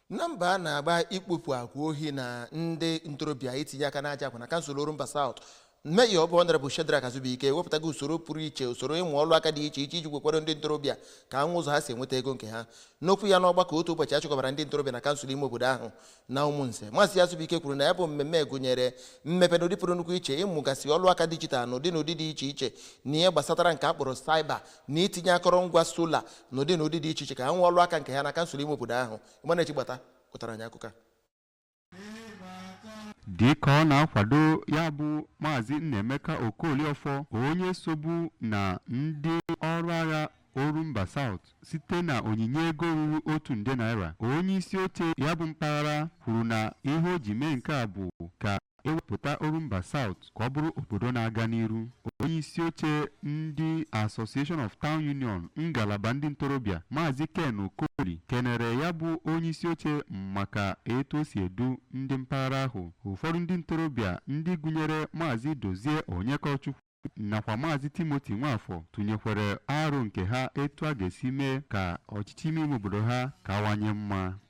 Na mba a na-agba ikpopụ agwa ohi na ndị ntorobịa itinye aka n'aja akwa na kansụl Orumba South, Mayor bụ Honorable Shedrack Azubike ewepụtago usoro pụrụ iche, usoro ịmụ ọrụ aka dị iche iche iji gwekwara ndị ntorobịa ka anwụ ụzọ ha si enweta ego nke ha. N'okwu ya n'ọgbakọ otu ụbọchị achịkọbara ndị ntorobịa na kansụl ime obodo ahụ na Ụmụnze, Maazị Azubike kwuru na ya bụ mmemme gụnyere mmepe n'ụdị pụrụ nnukwu iche, ịmụgasị ọrụ aka dijitalụ n'ụdị n'ụdị dị iche iche na ihe gbasatara nke a kpọrọ cyber na itinye akọrọngwa solar n'ụdị n'ụdị dị iche iche ka ha nwee ọrụ aka nke ha na kansụl ime obodo ahụ. Ịmanachi Gbata pụtara anyị akụkọ a. Dịka ọ na-akwado ya bụ Maazị Nnaemeka Okoliọfọ, onye sobu na ndị ọrụ agha Orumba South site na onyinye ego ruru ₦1 nde, onye isi oche ya bụ mpaghara kwuru na ihe o ji mee nke a bụ ka ewepụta Orumba South ka ọ bụrụ obodo na-aga n'iru. Onye isi oche ndị Association of Town Union ngalaba ndị ntorobịa, Maazị Ken Okoli, kenere ya bụ onye isi oche maka etu o si edu ndị mpaghara ahụ. Ụfọdụ ndị ntorobịa ndị gụnyere Maazị Dozie Onyekọchukwu nakwa Maazị Timothy Nwafọ tụnyekwere aro nke ha etu a ga-esi mee ka ọchịchị ime ime obodo ha kawanye mma.